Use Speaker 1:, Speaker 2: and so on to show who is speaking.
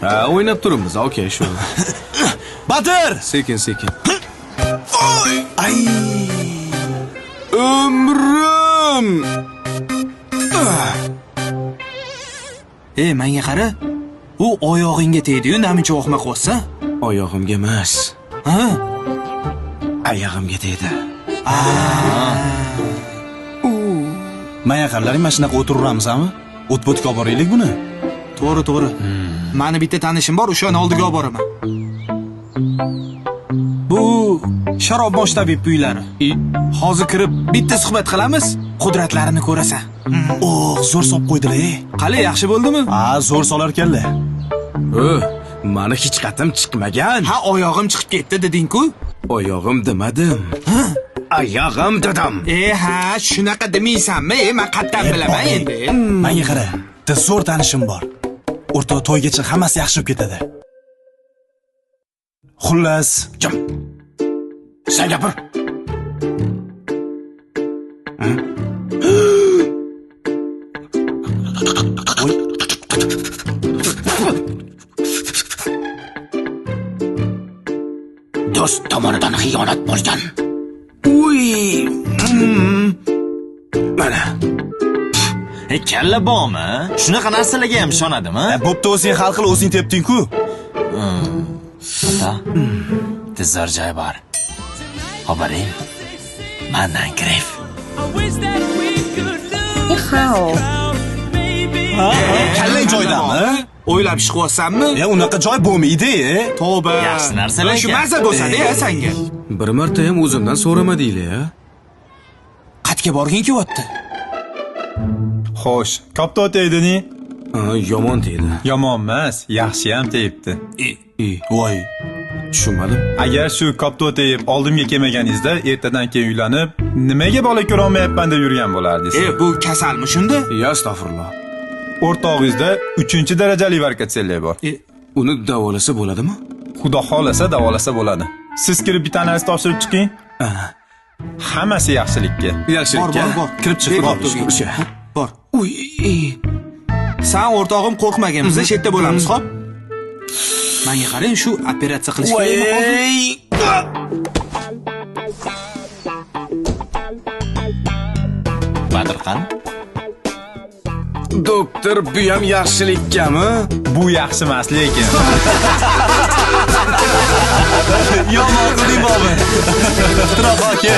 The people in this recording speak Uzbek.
Speaker 1: Ha, o'ynab turibmiz, okey, shu.
Speaker 2: Botir!
Speaker 1: Sekin, sekin.
Speaker 2: Ay!
Speaker 1: Umrim!
Speaker 3: Ey, menga qara. U oyog'ingga tegdi-yu, namuncha vohma qilyapsan?
Speaker 1: Oyog'imga emas.
Speaker 3: Ha?
Speaker 1: Oyog'imga tegdi.
Speaker 2: Menga qaralaring, mana shunaqa o'tiraveramizmi? O't-bo'tga olib boraylik buni.
Speaker 3: To'g'ri, to'g'ri. Mani bitta tanishim bor, o'shani oldiga olib boraman. Bu sharob bosh tabib uylari. Hozir kirib bitta suhbat qilamiz, qudratlarini ko'rasan.
Speaker 2: Oh, zo'r solib qo'ydilar.
Speaker 3: Qali, yaxshi bo'ldimi?
Speaker 2: Ha, zo'r solar ekanlar.
Speaker 1: Mani hech qatim chiqmagan.
Speaker 3: Ha, oyog'im chiqib ketdi deding-ku.
Speaker 1: Oyog'im demadim.
Speaker 3: Ha?
Speaker 1: Oyog'im dedim.
Speaker 3: Ha, shunaqa demaysanmi? Men qatdan bilaman endi.
Speaker 2: Menga qara, bitta zo'r tanishim bor. O'rtoq to'ygacha hammasi yaxshi bo'lib ketadi. Xullas,
Speaker 1: kim? Sen gapir. Do'st tomonidan xiyonat bo'lgan. Uy! Mana.
Speaker 4: Kalla bormi? Shunaqa narsalarga ham ishonadimi?
Speaker 2: Bo'pti, o'zing hal qil, o'zing tepding-ku.
Speaker 4: Ota, tezor joy bor. Xobaring? Mandan kirib.
Speaker 5: Hao.
Speaker 2: Kallang joydami?
Speaker 3: O'ylab ish qilyapsanmi?
Speaker 2: Unaqa joy bo'lmaydi.
Speaker 3: Tavba.
Speaker 4: Yaxshi narsalar
Speaker 3: Shu maza bo'lsa-da senga.
Speaker 1: Bir marta ham o'zimdan so'ramadinglar-ya.
Speaker 3: Qatga borging kelyapti.
Speaker 6: Xo'sh, katta tegdi-ni?
Speaker 1: Yomon tegdi.
Speaker 6: Yomon emas, yaxshi ham tegibdi.
Speaker 1: Voy. Tushunmadim.
Speaker 6: Agar shu kopto tegib oldimga kelmaganingizda, ertadan keyin uylanib, nimaga bola ko'ra olmayapman deb yurgan bo'lardingiz.
Speaker 3: Bu kasalmi shunda?
Speaker 1: Ya astag'firulloh.
Speaker 6: O'rtog'ingizda 3-darajali varikotsellik bor.
Speaker 1: Uni davolasa bo'ladimi?
Speaker 6: Xudo xolasa davolasa bo'ladi. Siz kirib bitta analiz topshirib chiqing. Hammasi yaxshilikka.
Speaker 1: Yaxshilikka.
Speaker 3: Bor, bor.
Speaker 2: Kirib chiq.
Speaker 3: Bor.
Speaker 1: Uy.
Speaker 3: Sen o'rtog'im qo'rqmagin, biz chetda bo'lamiz, xo'p? Menga qarang, shu operatsiya qilish kerakmi hozir?
Speaker 4: Badir qani?
Speaker 1: Doktor, bu ham yaxshilikkami?
Speaker 6: Bu yaxshi emas, lekin.
Speaker 2: Yomon qilding bobi. Turoq aka.